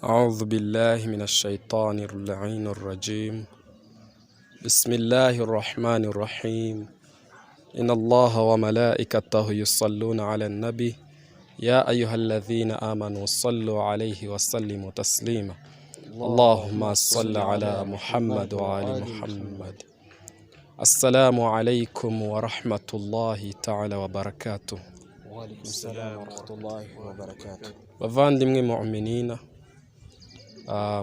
أعوذ بالله من الشيطان اللعين الرجيم. بسم الله الرحمن الرحيم. إن الله وملائكته يصلون على النبي، يا أيها الذين آمنوا صلوا عليه وسلموا تسليما. اللهم صل على محمد وآل محمد. السلام عليكم ورحمة الله تعالى وبركاته. وعليكم السلام ورحمة الله وبركاته. Bavandimwe mu'minina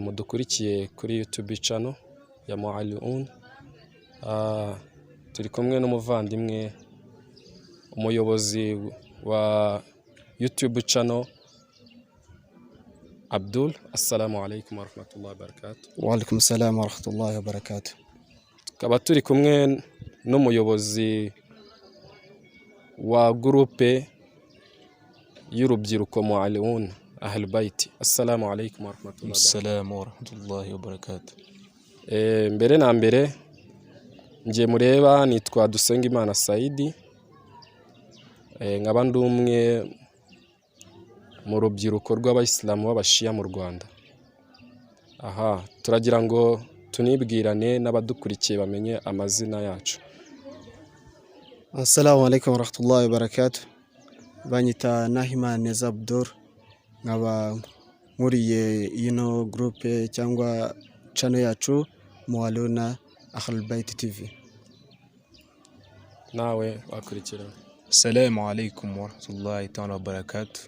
mudukurikiye kuri YouTube channel ya Mu'alliun, turi kumwe n'umuvandimwe, umuyobozi wa YouTube channel, Abdul. السلام عليكم ورحمة الله وبركاته. وعليكم السلام ورحمة الله وبركاته. Tukaba turi kumwe n'umuyobozi wa groupe y'urubyiruko Mu'alliun Ahlul Bait. السلام عليكم ورحمة الله وبركاته. السلام ورحمة الله وبركاته. Mbere na mbere, njye mureba nitwa Dusengimana Saidi, nkaba ndi umwe mu rubyiruko rw'abayisilamu b'abashiya mu Rwanda. Aha turagira ngo tunibwirane n'abadukurikiye bamenye amazina yacu. السلام عليكم ورحمة الله وبركاته. Banyita Nahimana Neza Abdul, nkaba nkuriye ino groupe cyangwa channel yacu Mualuna Ahlul Bait TV. Nawe wakurikira. السلام عليكم ورحمة الله تعالى وبركاته.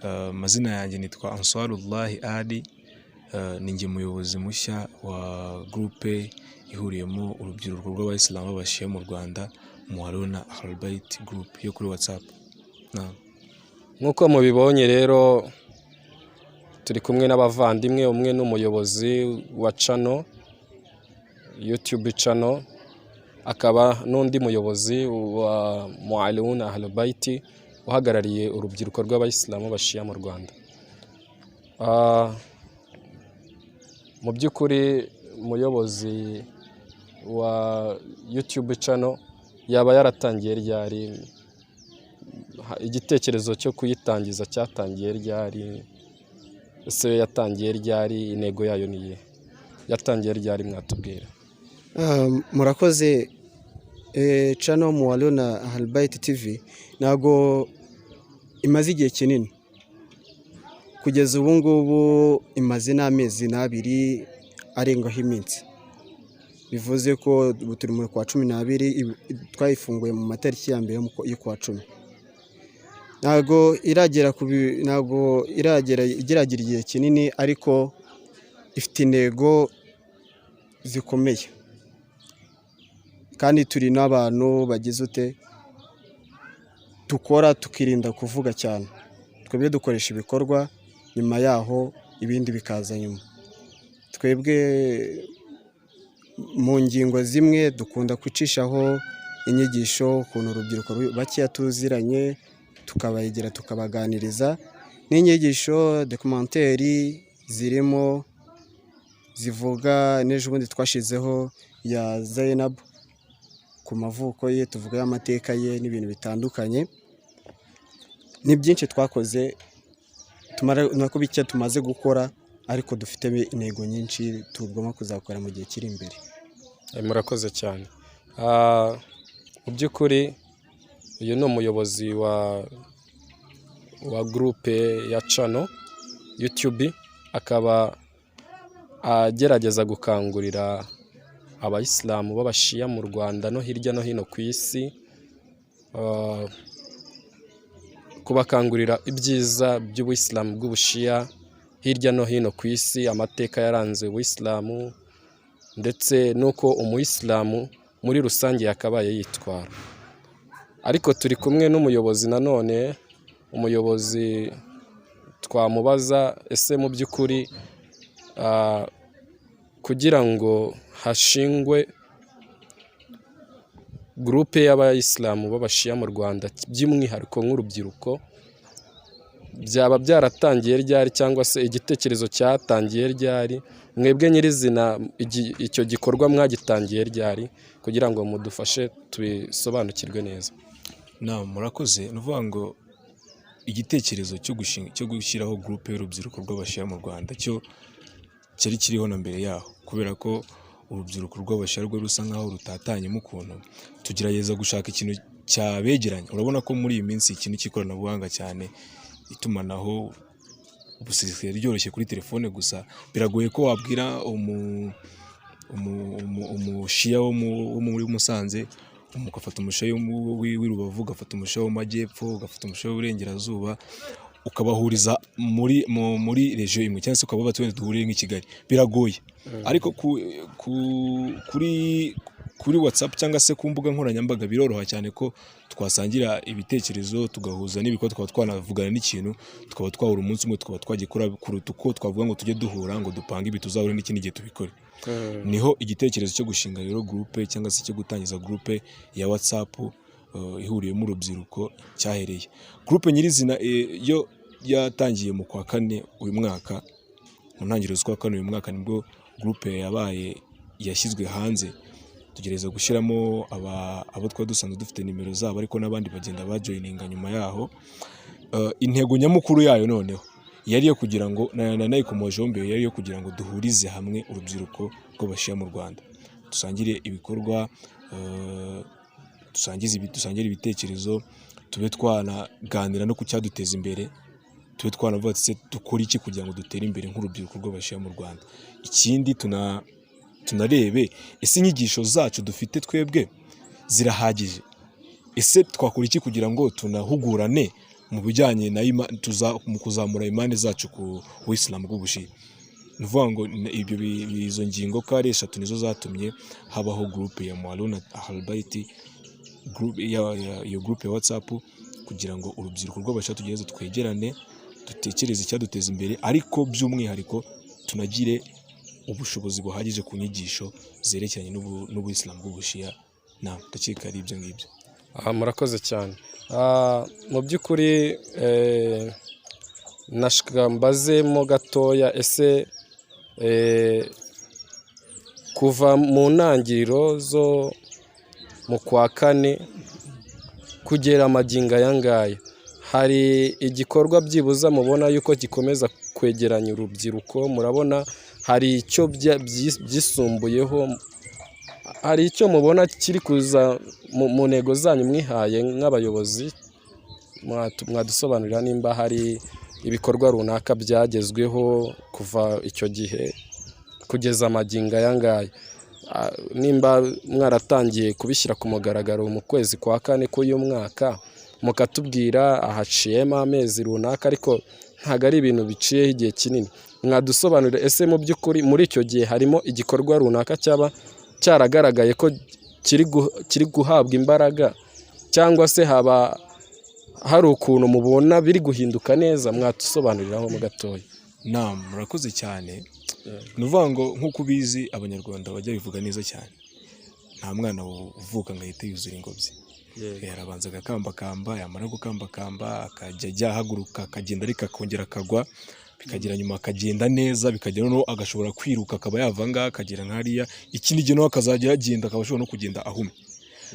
Amazina yanjye nitwa Ansarullahi Adi. Ni njye muyobozi mushya wa groupe ihuriyemo urubyiruko rw'abayisilamu b'abashiya mu Rwanda, Muharuna Ahlul Bait Group yo kuri WhatsApp. Naam. Nk'uko mubibonye rero, turi kumwe n'abavandimwe. Umwe ni umuyobozi wa channel, YouTube channel, akaba n'undi muyobozi wa Mualliwun Ahlul uhagarariye urubyiruko rw'abayisilamu bashiya mu Rwanda. Mu by'ukuri, umuyobozi wa YouTube channel yaba yaratangiye ryari? Igitekerezo cyo kuyitangiza cyatangiye ryari? Ese yatangiye ryari? Intego yayo ni iyihe? Yatangiye ryari, mwatubwira? Murakoze. Channel Mualuna Ahlul TV ntago imaze igihe kinini. Kugeza ubu ngubu imaze n'amezi 2 arengaho iminsi, bivuze ko ubu turi mu kwa 12. Twayifunguye mu matariki ya mbere y'ukwa 10. Ntago iragera igeragira igihe kinini, ariko ifite intego zikomeye, kandi turi n'abantu bagize ute, dukora tukirinda kuvuga cyane. Twebwe dukoresha ibikorwa, nyuma yaho ibindi bikaza nyuma. Twebwe mu ngingo zimwe dukunda gucishaho inyigisho ukuntu urubyiruko bakeya tuziranye, tukabegera, tukabaganiriza n'inyigisho, documentary zirimo zivuga. N'ejo bundi twashizeho ya Zainab ku mavuko ye, tuvugayo amateka ye n'ibintu bitandukanye. Ni byinshi twakoze tumara nako bike tumaze gukora, ariko dufite intego nyinshi tugomba kuzakora mu gihe kiri imbere. Murakoze cyane. Mu by'ukuri uyu ni umuyobozi wa groupe ya channel YouTube, akaba agerageza gukangurira abayisilamu b'abashiya mu Rwanda no hirya no hino ku isi, kubakangurira ibyiza by'ubuyisilamu bw'ubushiya hirya no hino ku isi, amateka yaranze ubuyisilamu, ndetse n'uko umuyisilamu muri rusange yakabaye yitwara. Ariko turi kumwe n'umuyobozi nanone, umuyobozi twamubaza: ese mu by'ukuri kugira ngo hashingwe groupe y'abayisilamu b'abashiya mu Rwanda, by'umwihariko nk'urubyiruko, byaba byaratangiye ryari, cyangwa se igitekerezo cyatangiye ryari? Mwebwe nyirizina icyo gikorwa mwagitangiye ryari, kugira ngo mudufashe tubisobanukirwe neza? Na murakoze. Ni ukuvuga ngo Igitekerezo cyo gushyiraho groupe y'urubyiruko rw'Abashiya mu Rwanda cyo cyari kiriho na mbere yaho, kubera ko urubyiruko rw'Abashiya rwo rusa nkaho rutatanyemo ukuntu, tugerageza gushaka ikintu cyabegeranya. Urabona ko muri iyi minsi ikintu cy'ikoranabuhanga cyane, itumanaho, ubu risigaye ryoroshye kuri telefone gusa. Biragoye ko wabwira umushiya wo muri Musanze, ugafata umushiya w'i Rubavu, ugafata umushiya wo mu Majyepfo, ugafata umushiya w'Uburengerazuba, ukabahuriza muri région imwe, cyangwa se ukaba wenda duhurire nk'i Kigali, biragoye. Ariko kuri WhatsApp cyangwa se ku mbuga nkoranyambaga biroroha cyane ko twasangira ibitekerezo, tugahuza n'ibikorwa, tukaba twanavugana n'ikintu, tukaba twahura umunsi umwe tukaba twagikora, kuruta uko twavuga ngo tujye duhura ngo dupange ibi, tuzahure n'ikindi gihe tubikore. Niho igitekerezo cyo gushinga rero groupe, cyangwa se cyo gutangiza groupe ya WhatsApp ihuriyemo urubyiruko cyahereye. Groupe nyirizina yo yatangiye mu kwa kane uyu mwaka, mu ntangiriro z'ukwa kane uyu mwaka nibwo groupe yabaye yashyizwe hanze. Tugerageza gushyiramo abo twari dusanzwe dufite nimero zabo, ariko n'abandi bagenda bajoininga nyuma yaho. Intego nyamukuru yayo noneho yari iyo kugira ngo, nayikomojeho mbere, yari iyo kugira ngo duhurize hamwe urubyiruko rw'Abashiya mu Rwanda, dusangire ibikorwa, dusangire ibitekerezo, tube twanaganira no ku cyaduteza imbere, tube twanavuga ati: "Se dukore iki kugira ngo dutere imbere nk'urubyiruko rw'Abashiya mu Rwanda?" Ikindi, tunarebe ese inyigisho zacu dufite twebwe zirahagije? Ese twakora iki kugira ngo tunahugurane mu bijyanye na mu kuzamura imani zacu ku buyisilamu bw'Ubushiya? Ni ukuvuga ngo ibyo izo ngingo ko ari eshatu nizo zatumye habaho groupe ya Mualuna Ahlul-Bayt, iyo groupe ya WhatsApp, kugira ngo urubyiruko rw'Abashiya tugereze twegerane, dutekereze icyaduteza imbere, ariko by'umwihariko tunagire ubushobozi buhagije ku nyigisho zerekeranye n'ubuyisilamu bw'Ubushiya. Na ndakeka ari ibyo ngibyo. Aha, murakoze cyane. Mu by'ukuri nashaka mbazemo gatoya: ese kuva mu ntangiriro zo mu kwa kane kugera magingo aya ngaya, hari igikorwa byibuza mubona yuko gikomeza kwegeranya urubyiruko? Murabona hari icyo byisumbuyeho? Hari icyo mubona kiri kuza mu ntego zanyu mwihaye nk'abayobozi? Mwadusobanurira nimba hari ibikorwa runaka byagezweho kuva icyo gihe kugeza magingo aya ngaya? Nimba mwaratangiye kubishyira ku mugaragaro mu kwezi kwa kane k'uyu mwaka, mukatubwira ahaciyemo amezi runaka, ariko ntabwo ari ibintu biciyeho igihe kinini, mwadusobanurira ese mu by'ukuri muri icyo gihe harimo igikorwa runaka cyaba cyaragaragaye ko kiri guhabwa imbaraga, cyangwa se haba hari ukuntu mubona biri guhinduka neza? Mwatusobanuriraho mo gatoya. Naam, murakoze cyane. Ni ukuvuga ngo nk'uko ubizi, Abanyarwanda bajya bivuga neza cyane, nta mwana uvuka ngo ahite yuzura ingobyi. Arabanza agakambakamba, yamara gukambakamba akajya ajya ahaguruka akagenda, ariko akongera akagwa, bikagera nyuma akagenda neza, bikagera noneho agashobora kwiruka, akaba yava ngaha akagera nk'hariya. Ikindi gihe nawe akazajya yagenda, akaba ashobora no kugenda ahumye.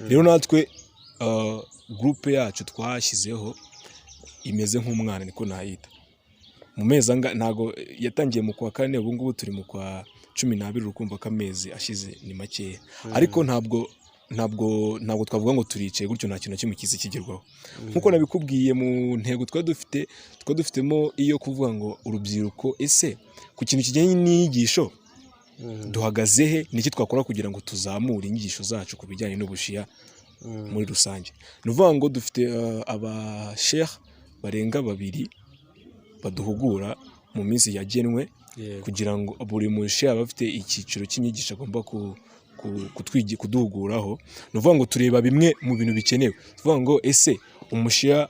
Rero natwe groupe yacu twashyizeho imeze nk'umwana, niko nayita. Mu mezi ntago yatangiye mu kwa kane, ubu ngubu turi mu kwa 12, urukumva ko amezi ashize ni makeya. Ariko ntabwo twavuga ngo turicaye gutyo, nta kintu na kimwe kiza kigerwaho. Nk'uko nabikubwiye, mu ntego twari dufite, twari dufitemo iyo kuvuga ngo urubyiruko, ese ku kintu kijyanye n'inyigisho duhagaze he? Ni iki twakora kugira ngo tuzamure inyigisho zacu ku bijyanye n'Ubushiya muri rusange? Ni ukuvuga ngo dufite abasheikh barenga babiri baduhugura mu minsi yagenwe, kugira ngo buri musheikh abe afite icyiciro cy'inyigisho agomba kuduhuguraho. Ni ukuvuga ngo tureba bimwe mu bintu bikenewe, tuvuga ngo ese umushiya,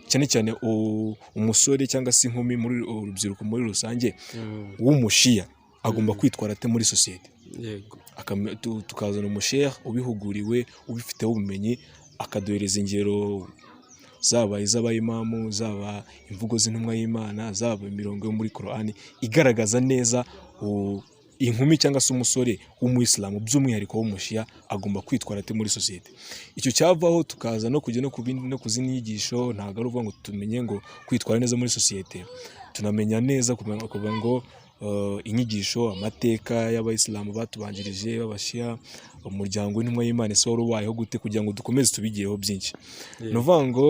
cyane cyane umusore cyangwa se inkumi, muri urubyiruko muri rusange w'umushiya, agomba kwitwara ate muri sosiyete? Tukazana umusheikh ubihuguriwe, ubifiteho ubumenyi, akaduhereza ingero, zaba iz'abayimamu, zaba imvugo z'intumwa y'Imana, zaba imirongo yo muri Korani igaragaza neza. Inkumi cyangwa se umusore w'umuyisilamu, by'umwihariko w'umushiya, agomba kwitwara ate muri sosiyete? Icyo cyavaho tukaza no kujya no ku bindi, no ku zindi nyigisho. Ntabwo ari ukuvuga ngo tumenye ngo kwitwara neza muri sosiyete, tunamenya neza kumenya kuvuga ngo inyigisho, amateka y'abayisilamu batubanjirije b'abashiya, umuryango w'intumwa y'Imana ese wari ubayeho gute, kugira ngo dukomeze tubigireho byinshi. Ni ukuvuga ngo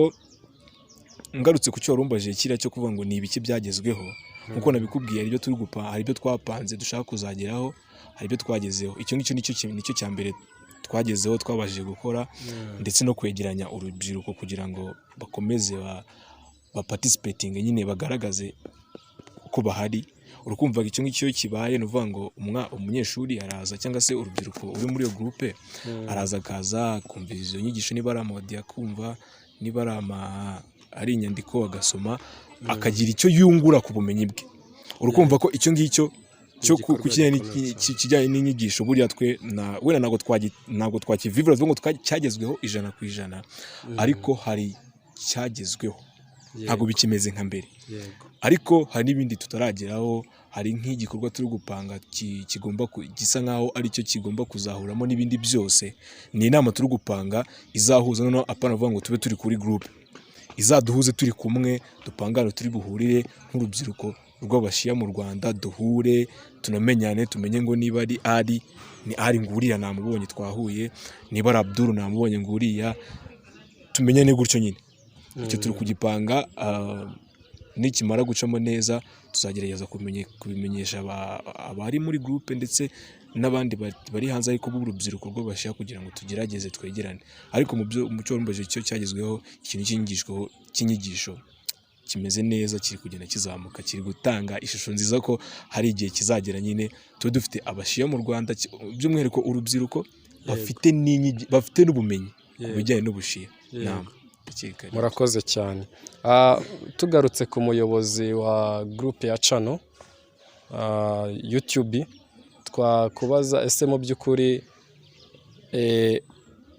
ngarutse ku cyo wari umbajije, kiriya cyo kuvuga ngo ni ibiki byagezweho, nkuko nabikubwiye, hari ibyo turi gupa, hari ibyo twapanze dushaka kuzageraho, hari ibyo twagezeho. Icyo ngicyo nicyo cya mbere twagezeho, twabashije gukora, ndetse no kwegeranya urubyiruko kugira ngo bakomeze ba participating nyine, bagaragaze ko bahari. Urukumva icyo ngicyo iyo kibaye, ni ukuvuga ngo umunyeshuri araza, cyangwa se urubyiruko uri muri iyo groupe araza, akaza akumva izo nyigisho, niba ari ama audio akumva, niba ari inyandiko agasoma, akagira icyo yungura ku bumenyi bwe. Urukumva ko icyo ngicyo cyo Igikorwa ku kijyanye gikomeye cyane. kijyanye n'inyigisho, buriya twe na wenda ntabwo twakivivura tuvuga ngo cyagezweho 100%, ariko hari cyagezweho, ntabwo bikimeze nka mbere. Ariko hari n'ibindi tutarageraho. Hari nk'igikorwa turi gupanga kigomba gisa nkaho aricyo kigomba kuzahuramo n'ibindi byose. Ni inama turi gupanga izahuza noneho, apana kuvuga ngo tube turi kuri groupe, izaduhuze turi kumwe, dupangane turi buhurire nk'urubyiruko rw'abashiya mu Rwanda, duhure, tunamenyane, tumenye ngo niba ari ari ni ari nguriya namubonye twahuye, niba ari Abdul namubonye nguriya, tumenyane gutyo nyine. Icyo turi kugipanga, nikimara gucamo neza tuzagerageza kubimenyesha abari muri groupe ndetse n'abandi bari hanze, ariko b'urubyiruko rw'abashiya, kugira ngo tugerageze twegerane. Ariko mu byo umuco wumbaje, cyo cyagezweho, ikintu cy'inyigisho kimeze neza, kiri kugenda kizamuka, kiri gutanga ishusho nziza ko hari igihe kizagera nyine tube dufite abashiya mu Rwanda, by'umwihariko urubyiruko bafite n'ubumenyi ku bijyanye n'ubushiya. Naam, ndakeka ari Murakoze cyane. Tugarutse ku muyobozi wa groupe ya channel YouTube, twakubaza: ese mu by'ukuri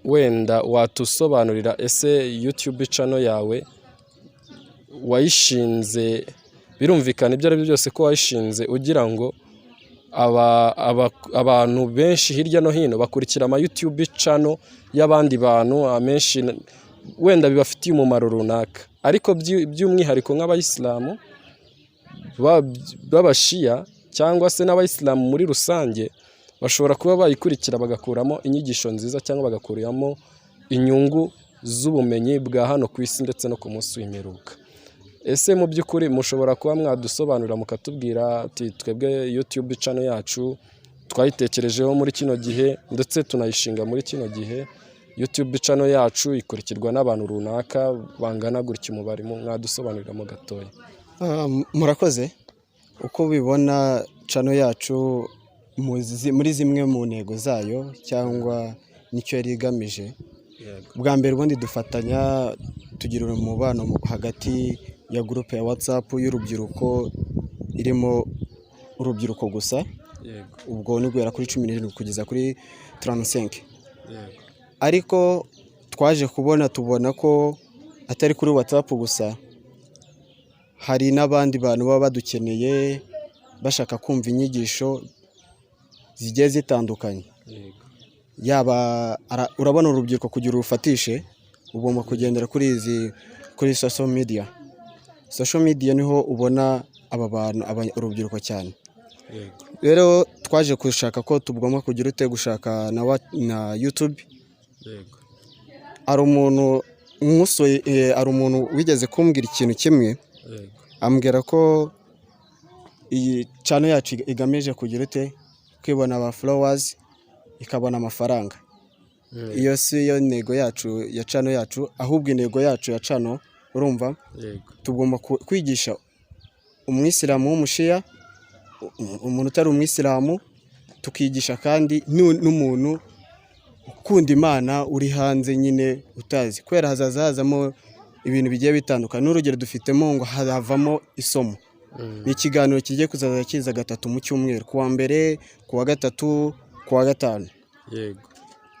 wenda watusobanurira, ese YouTube channel yawe wayishinze, birumvikana ibyo ari byo byose ko wayishinze ugira ngo abantu benshi hirya no hino bakurikira ama YouTube channel y'abandi bantu amenshi, wenda bibafitiye umumaro runaka, ariko by'umwihariko nk'abayisilamu b'abashiya cyangwa se n'abayisilamu muri rusange bashobora kuba bayikurikira bagakuramo inyigisho nziza cyangwa bagakuramo inyungu z'ubumenyi bwa hano ku isi ndetse no ku munsi w'imperuka. Ese mu by'ukuri mushobora kuba mwadusobanurira, mukatubwira ati: "Twebwe YouTube channel yacu twayitekerejeho muri kino gihe, ndetse tunayishinga muri kino gihe. YouTube channel yacu ikurikirwa n'abantu runaka bangana gutya," umubare mwadusobanuriramo gatoya? Murakoze. Uko ubibona, channel yacu muri zimwe mu ntego zayo cyangwa nicyo yari igamije, bwa mbere ubundi dufatanya, tugira umubano hagati ya groupe ya WhatsApp y'urubyiruko, irimo urubyiruko gusa. Ubwo ni guhera kuri 17 kugeza kuri 35. Ariko twaje kubona, tubona ko atari kuri WhatsApp gusa, hari n'abandi bantu baba badukeneye, bashaka kumva inyigisho zigiye zitandukanye. Yaba urabona urubyiruko, kugira urufatishe ugomba kugendera kuri social media. Social media niho ubona aba bantu, urubyiruko cyane. Rero twaje gushaka ko tugomba kugira ute, gushaka na YouTube. Hari umuntu nkusoye, hari umuntu wigeze kumbwira ikintu kimwe, ambwira ko iyi channel yacu igamije kugira ute, kwibona aba followers, ikabona amafaranga. Iyo si yo ntego yacu ya channel yacu. Ahubwo intego yacu ya channel, urumva, tugomba kwigisha umwisilamu w'umushiya, umuntu utari umwisilamu, tukigisha kandi n'umuntu ukunda Imana uri hanze nyine utazi, kubera hazaza hazamo ibintu bigiye bitandukanye. N'urugero dufitemo ngo havamo isomo, ni ikiganiro kigiye kuzaza kiza gatatu mu cyumweru, ku wa mbere, ku wa gatatu, ku wa gatanu.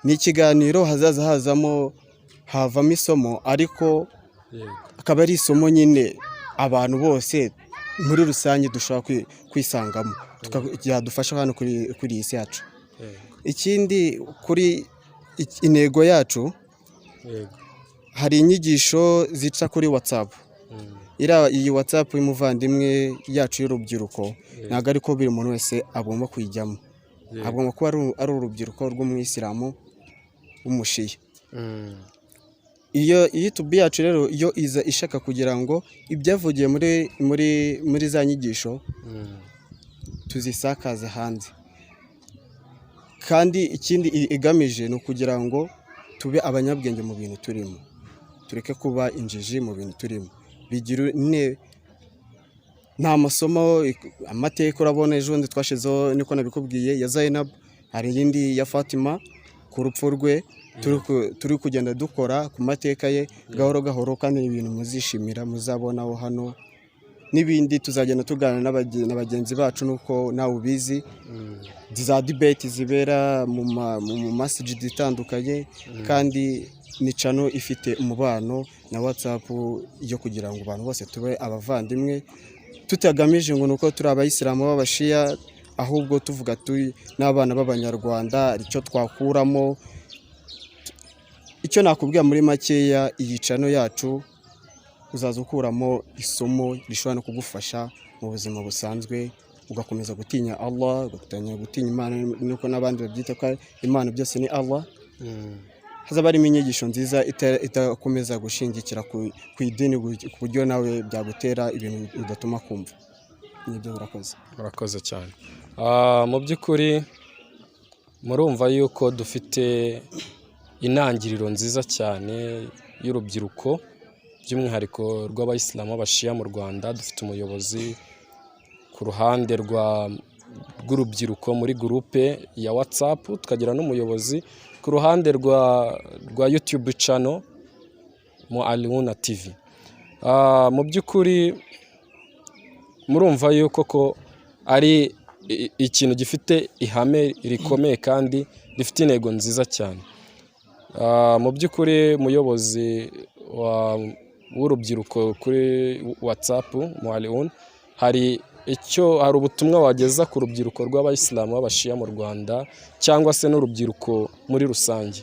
Ni ikiganiro hazaza hazamo, havamo isomo, ariko akaba ari isomo nyine abantu bose muri rusange dushobora kwisangamo, byadufasha hano kuri iyi si yacu. Ikindi, kuri intego yacu, hari inyigisho zica kuri WhatsApp. Iriya iyi WhatsApp y'umuvandimwe yacu y'urubyiruko, ntabwo ariko buri muntu wese agomba kuyijyamo. Agomba kuba ari urubyiruko rw'umuyisilamu w'umushiya. Iyo YouTube yacu rero yo iza ishaka kugira ngo ibyavugiye muri za nyigisho tuzisakaze hanze. Kandi ikindi igamije ni ukugira ngo tube abanyabwenge mu bintu turimo, tureke kuba injiji mu bintu turimo. Bigira nta masomo, amateka. Urabona ejo bundi twashizeho, niko nabikubwiye, ya Zainab, hari iyindi ya Fatima ku rupfu rwe. Turi kugenda dukora ku mateka ye gahoro gahoro, kandi ni ibintu muzishimira, muzabonaho hano n'ibindi. Tuzagenda tuganira na bagenzi bacu, nuko nawe ubizi, za debate zibera mu masjid itandukanye. Kandi ni channel ifite umubano na WhatsApp yo kugira ngo abantu bose tube abavandimwe, tutagamije ngo ni uko turi abayisilamu b'abashiya, ahubwo tuvuga turi n'abana b'abanyarwanda, hari icyo twakuramo. Icyo nakubwira muri makeya, iyi channel yacu uzaza ukuramo isomo rishobora no kugufasha mu buzima busanzwe, ugakomeza gutinya Allah, ugatangira gutinya Imana, nuko n'abandi babyita ko Imana byose ni Allah. Hazaba harimo inyigisho nziza itakomeza gushingikira ku idini ku buryo nawe byagutera ibintu bidatuma kumva nibyo. Urakoze. Murakoze cyane. Mu by'ukuri murumva yuko dufite intangiriro nziza cyane y'urubyiruko, by'umwihariko rw'abayisilamu b'abashiya mu Rwanda. Dufite umuyobozi ku ruhande rw'urubyiruko muri groupe ya WhatsApp, tukagira n'umuyobozi ku ruhande rwa YouTube channel mu Aliuna TV. Mu by'ukuri murumva yuko ko ari ikintu gifite ihame rikomeye kandi rifite intego nziza cyane. Mu by'ukuri, umuyobozi w'urubyiruko kuri WhatsApp mu Aliun, hari ubutumwa wageza ku rubyiruko rw'abayisilamu b'abashiya mu Rwanda cyangwa se n'urubyiruko muri rusange,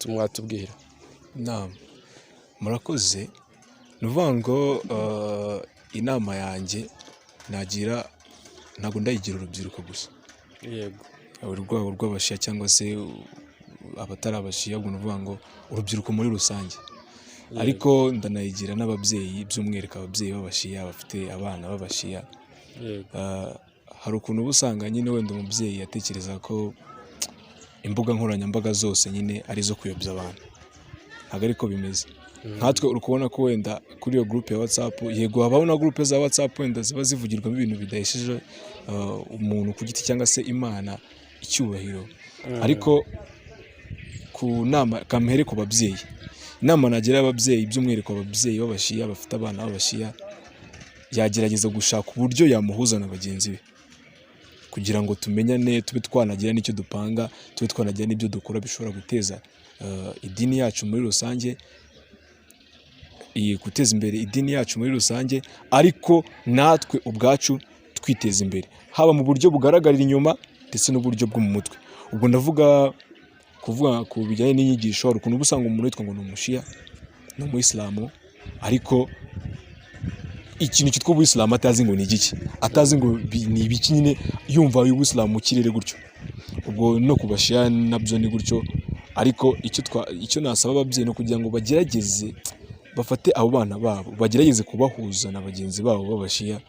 mwatubwira? Naam, murakoze. Ni ukuvuga ngo inama yanjye nagira, ntabwo ndayigira urubyiruko gusa, urwego rw'abashiya cyangwa se abatari abashiya, ubwo ni ukuvuga ngo urubyiruko muri rusange, ariko ndanayigira n'ababyeyi, by'umwihariko ababyeyi b'abashiya bafite abana b'abashiya. Hari ukuntu uba usanga nyine wenda umubyeyi atekereza ko imbuga nkoranyambaga zose nyine ari izo kuyobya abantu. Ntabwo ariko bimeze. Nkatwe uri kubona ko wenda kuri iyo groupe ya WhatsApp, yego habaho na groupe za WhatsApp wenda ziba zivugirwamo ibintu bidahesheje umuntu ku giti cyangwa se Imana icyubahiro, ariko ku nama kamere ku babyeyi, inama nagira ababyeyi, by'umwihariko ababyeyi b'abashiya bafite abana b'abashiya, yagerageza gushaka uburyo yamuhuza na bagenzi be kugira ngo tumenyane, tube twanagira n'icyo dupanga, tube twanagira n'ibyo dukora bishobora guteza idini yacu muri rusange, guteza imbere idini yacu muri rusange, ariko natwe ubwacu twiteza imbere, haba mu buryo bugaragarira inyuma ndetse n'uburyo bwo mu mutwe. Ubwo ndavuga kuvuga ku bijyanye n'inyigisho. Hari ukuntu uba usanga umuntu witwa ngo ni umushiya, ni umuyisilamu, ariko ikintu cyitwa ubuyisilamu atazi ngo ni igiki, atazi ngo ni ibiki nyine, yumva ubuyisilamu mu kirere gutyo. Ubwo no ku bashiya nabyo ni gutyo. Ariko icyo nasaba ababyeyi ni ukugira ngo bagerageze bafate abo bana babo, bagerageze kubahuza na bagenzi babo b'abashiya.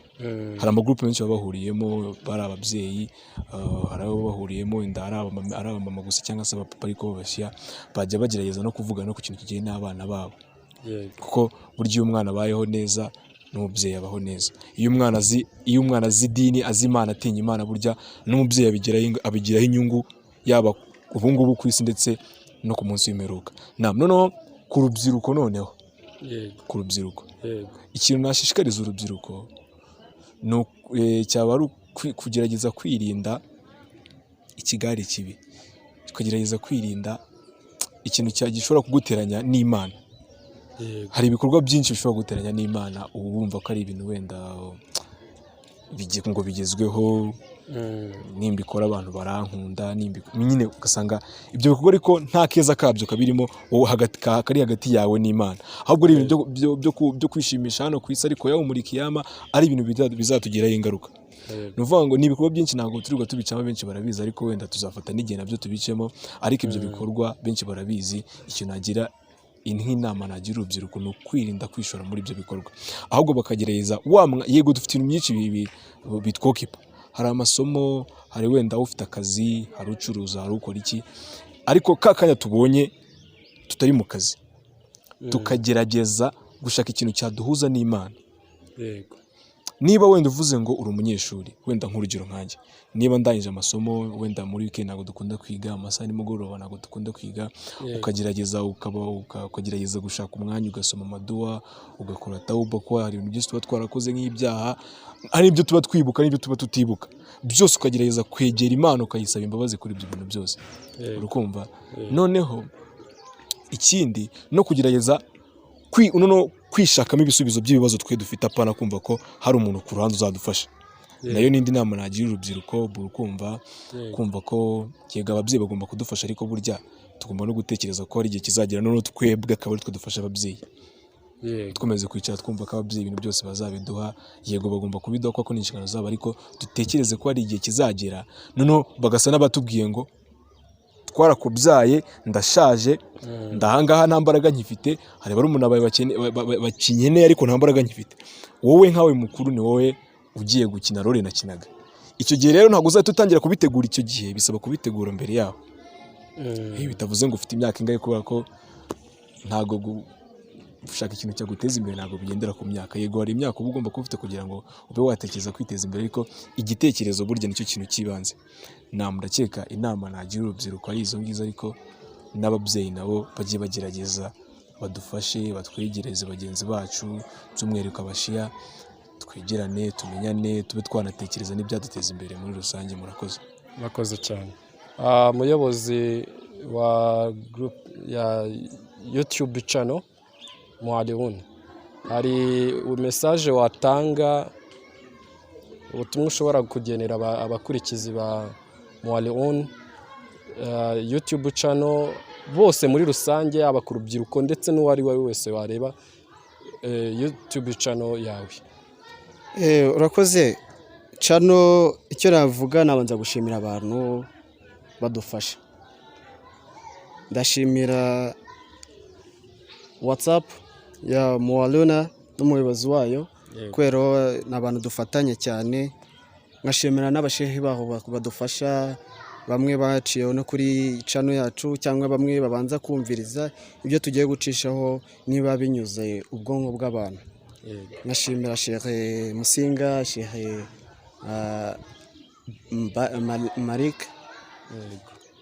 Hari amagurupe menshi baba bahuriyemo bari ababyeyi, hari abo bahuriyemo wenda ari abamama gusa cyangwa se abapapa ariko b'abashiya, bajya bagerageza no kuvugana no ku kintu kijyanye n'abana babo, kuko burya iyo umwana abayeho neza n'umubyeyi abaho neza. Iyo umwana azi idini, azi Imana, atinya Imana, burya n'umubyeyi abigiraho inyungu, yaba ubu ngubu ku isi ndetse no ku munsi w'imperuka. Noneho ku rubyiruko, noneho ku rubyiruko, ikintu nashishikariza urubyiruko ni cyaba ari kugerageza kwirinda ikigare kibi, tukagerageza kwirinda ikintu gishobora kuguteranya n'Imana. Hari ibikorwa byinshi bishobora kuguteranya n'Imana, uba wumva ko ari ibintu wenda ngo bigezweho, nimbikora abantu barankunda, nyine ugasanga ibyo bikorwa ariko nta keza kabyo kabirimo, wowe hagati kari hagati yawe n'Imana, ahubwo ari ibintu byo kwishimisha hano ku isi, ariko yawmul kiyama ari ibintu bizatugiraho ingaruka. Ni ukuvuga ngo ni ibikorwa byinshi, ntabwo turirirwa tubicamo, benshi barabizi, ariko wenda tuzafata n'igihe nabyo tubicemo. Ariko ibyo bikorwa benshi barabizi. Icyo nagira nk'inama nagira urubyiruko ni ukwirinda kwishora muri ibyo bikorwa, ahubwo bakagerageza yego dufite ibintu byinshi bitwokipa, hari amasomo, hari wenda ufite akazi, hari ucuruza, hari ukora iki, ariko ka kanya tubonye tutari mu kazi tukagerageza gushaka ikintu cyaduhuza n'Imana. Niba wenda uvuze ngo uri umunyeshuri, wenda nk'urugero nkanjye, niba ndangije amasomo, wenda muri weekend ntabwo dukunda kwiga, amasaha ya nimugoroba ntabwo dukunda kwiga, ukagerageza ukagerageza gushaka umwanya ugasoma amaduwa, ugakora tawuba, ko hari ibintu byinshi tuba twarakoze nk'ibyaha, hari ibyo tuba twibuka n'ibyo tuba tutibuka byose, ukagerageza kwegera Imana ukayisaba imbabazi kuri ibyo bintu byose. Urukumva? Noneho ikindi no kugerageza noneho kwishakamo ibisubizo by'ibibazo twe dufite, apana kumva ko hari umuntu ku ruhande uzadufasha. Nayo n'indi nama nagira urubyiruko, kumva kumva ko yego ababyeyi bagomba kudufasha, ariko burya tugomba no gutekereza ko hari igihe kizagera noneho twebwe akaba ari twe dufasha ababyeyi. Dukomeze kwicara twumva ko ababyeyi ibintu byose bazabiduha, yego bagomba kubiduha kuko ni inshingano zabo, ariko dutekereze ko hari igihe kizagera noneho bagasa n'abatubwiye ngo twarakubyaye, ndashaje, ndahangaha, nta mbaraga nkifite, hari barumuna bawe bakinkeneye ariko nta mbaraga nkifite, wowe nkawe mukuru ni wowe ugiye gukina role nakinaga icyo gihe. Rero ntabwo uzahita utangira kubitegura icyo gihe, bisaba kubitegura mbere yaho. Bitavuze ngo ufite imyaka ingahe, kubera ko ntabwo gushaka ikintu cyaguteza imbere ntabwo bigendera ku myaka. Yego hari imyaka uba ugomba kuba ufite kugira ngo ube watekereza kwiteza imbere, ariko igitekerezo burya nicyo kintu cy'ibanze. Nama ndakeka inama nagira urubyiruko ari izo ngizo, ariko n'ababyeyi nabo bajye bagerageza badufashe, batwegereze bagenzi bacu, by'umwihariko abashiya, twegerane, tumenyane, tube twanatekereza n'ibyaduteza imbere muri rusange. Murakoze. Murakoze cyane. Muyobozi wa group ya YouTube channel Mualihun, hari message watanga, ubutumwa ushobora kugenera abakurikizi ba Mualihun YouTube channel bose muri rusange, yaba ku rubyiruko ndetse n'uwo ari we wese wareba YouTube channel yawe? Urakoze. Channel, icyo navuga, nabanza gushimira abantu badufasha. Ndashimira WhatsApp ya Mualuna n'umuyobozi wayo, kubera ni abantu dufatanya cyane. Nkashimira n'abashehe baho badufasha, bamwe baciye no kuri channel yacu, cyangwa bamwe babanza kumviriza ibyo tugiye gucishaho niba binyuze ubwonko bw'abantu. Nkashimira Shehe Musinga, Shehe Malik,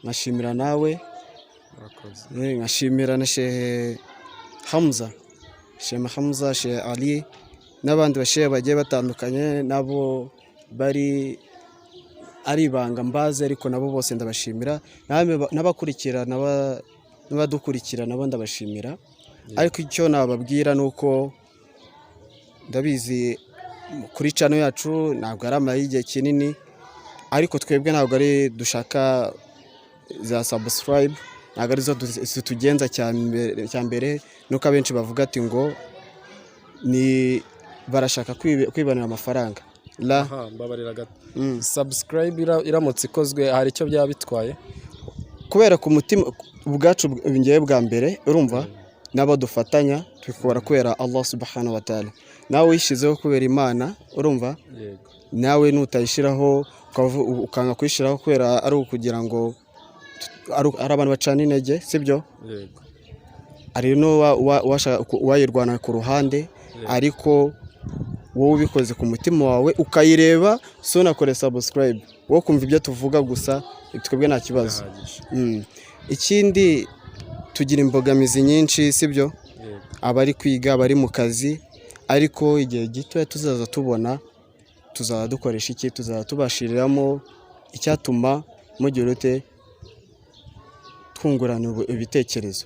nkashimira nawe. Murakoze. Nkashimira na Shehe Hamza, Shehe Hamza, Shehe Ali n'abandi bashehe bagiye batandukanye, nabo bari ari ibanga mbazi, ariko nabo bose ndabashimira. N'abakurikira n'abadukurikira nabo ndabashimira. Ariko icyo nababwira ni uko ndabizi kuri channel yacu ntabwo ari amara y'igihe kinini, ariko twebwe ntabwo ari dushaka za subscribe, ntabwo arizo zitugenza. Cya mbere nuko abenshi bavuga ati ngo ni barashaka kwibonera amafaranga la. Aha, mbabarira gato. Subscribe iramutse ikozwe hari icyo byaba bitwaye? Kubera ku mutima ubwacu ngewe bwa mbere, urumva, n'abo dufatanya tubikora kubera Allah subhanahu wa ta'ala. Nawe wishyizeho kubera Imana, urumva? Yego. Nawe nutayishyiraho ukanga kuyishyiraho kubera ari ukugira ngo ari abantu bacana intege, sibyo? Yego. Hari n'uwayirwana ku ruhande, ariko wowe ubikoze ku mutima wawe ukayireba, si unakore subscribe, wowe kumva ibyo tuvuga gusa, twebwe nta kibazo. Birahagije. Ikindi tugira imbogamizi nyinshi, sibyo? Yego. Abari kwiga, abari mu kazi, ariko igihe gitoya tuzaza tubona tuzaba dukoresha iki, tuzaba tubashiriramo icyatuma mugira ute, twungurana ibitekerezo.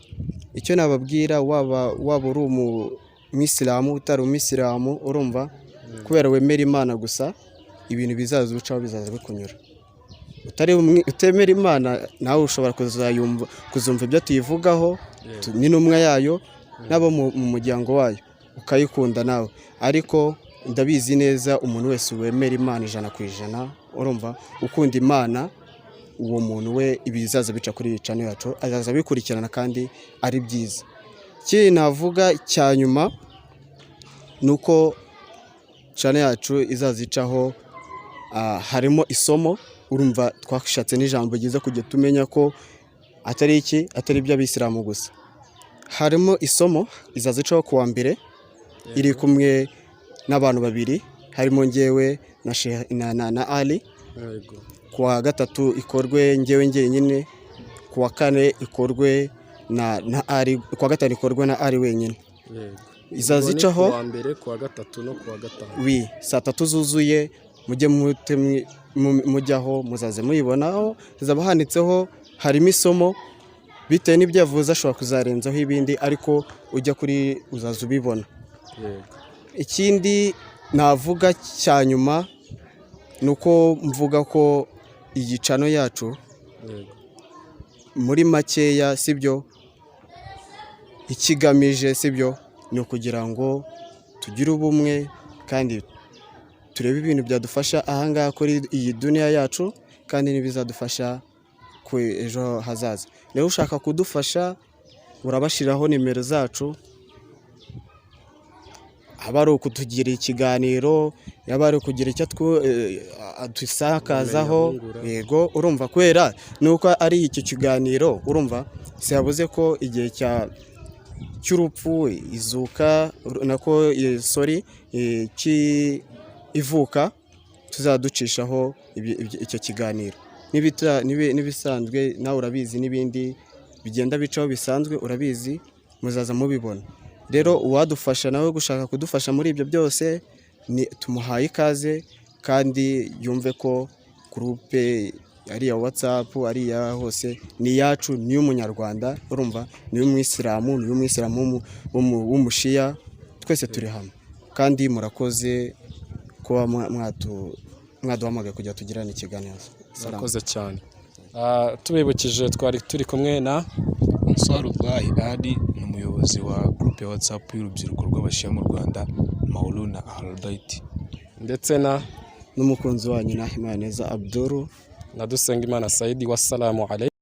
Icyo nababwira, waba uri umuyisilamu, utari umuyisilamu, urumva, kubera wemera Imana gusa. Ibintu bizaza ucaho bizaza bikunyura. Utari utemera Imana nawe ushobora kuzayumva, kuzumva ibyo tuyivugaho, n'intumwa yayo n'abo mu muryango wayo, ukayikunda nawe. Ariko ndabizi neza, umuntu wese wemera Imana 100%, urumva, ukunda Imana, uwo muntu we ibizaza bica kuri iyi channel yacu azaza abikurikirana kandi ari byiza. Ikindi navuga cya nyuma ni uko channel yacu izaza icaho, harimo isomo. Urumva, twashatse n'ijambo ryiza kujya tumenya ko atari iki, atari iby'abisilamu gusa. Harimo isomo izaza icaho kuwa mbere, iri kumwe n'abantu babiri, harimo njyewe na, na Ali. Kuwa gatatu ikorwe njyewe njyenyine, kuwa kane ikorwe na Ali, kuwa gatanu ikorwe na Ali wenyine. Izaza Ubwo ni icaho kuwa mbere, kuwa gatatu no kuwa gatanu. Wi, saa 3 zuzuye mujye mujyaho, muzaze muyibonaho, hazaba handitseho harimo isomo. Bitewe n'ibyo yavuze ashobora kuzarenzaho ibindi, ariko ujya kuri uzaza ubibona. Ikindi navuga cya nyuma ni uko mvuga ko iyi channel yacu, muri makeya, sibyo, ikigamije, sibyo, ni ukugira ngo tugire ubumwe kandi turebe ibintu byadufasha ahangaha kuri iyi duniya yacu kandi n'ibizadufasha ku ejo hazaza. Rero ushaka kudufasha urabashyiraho nimero zacu, aba ari ukutugira ikiganiro, yaba ari ukugira icyo adusakazaho. Ubumenyi abungura. Yego, urumva, kubera nuko ari icyo kiganiro, urumva, siyabuze ko igihe cy'urupfu, izuka, nako sorry, ivuka, tuzaducishaho icyo kiganiro. N'ibisanzwe nawe urabizi, n'ibindi bigenda bicaho bisanzwe urabizi, muzaza mubibona. Rero uwadufasha nawe gushaka kudufasha muri ibyo byose, ni tumuhaye ikaze, kandi yumve ko groupe ari iya WhatsApp, ari iya hose, ni iyacu, ni iy'umunyarwanda, urumva, ni iy'umwisilamu, ni iy'umwisilamu w'umushiya, twese turi hamwe. Kandi murakoze kuba mwaduhamagaye kugira tugirane ikiganiro. Salamu. Murakoze cyane. Tubibukije twari turi kumwe na Ansarullahi Ali, ni umuyobozi wa groupe ya WhatsApp y'urubyiruko rw'abashiya mu Rwanda, Mauluna Ahlul. Ndetse na n'umukunzi wanyu Nahimana Abduru na Dusengimana Saidi. Wassalamu alaikum.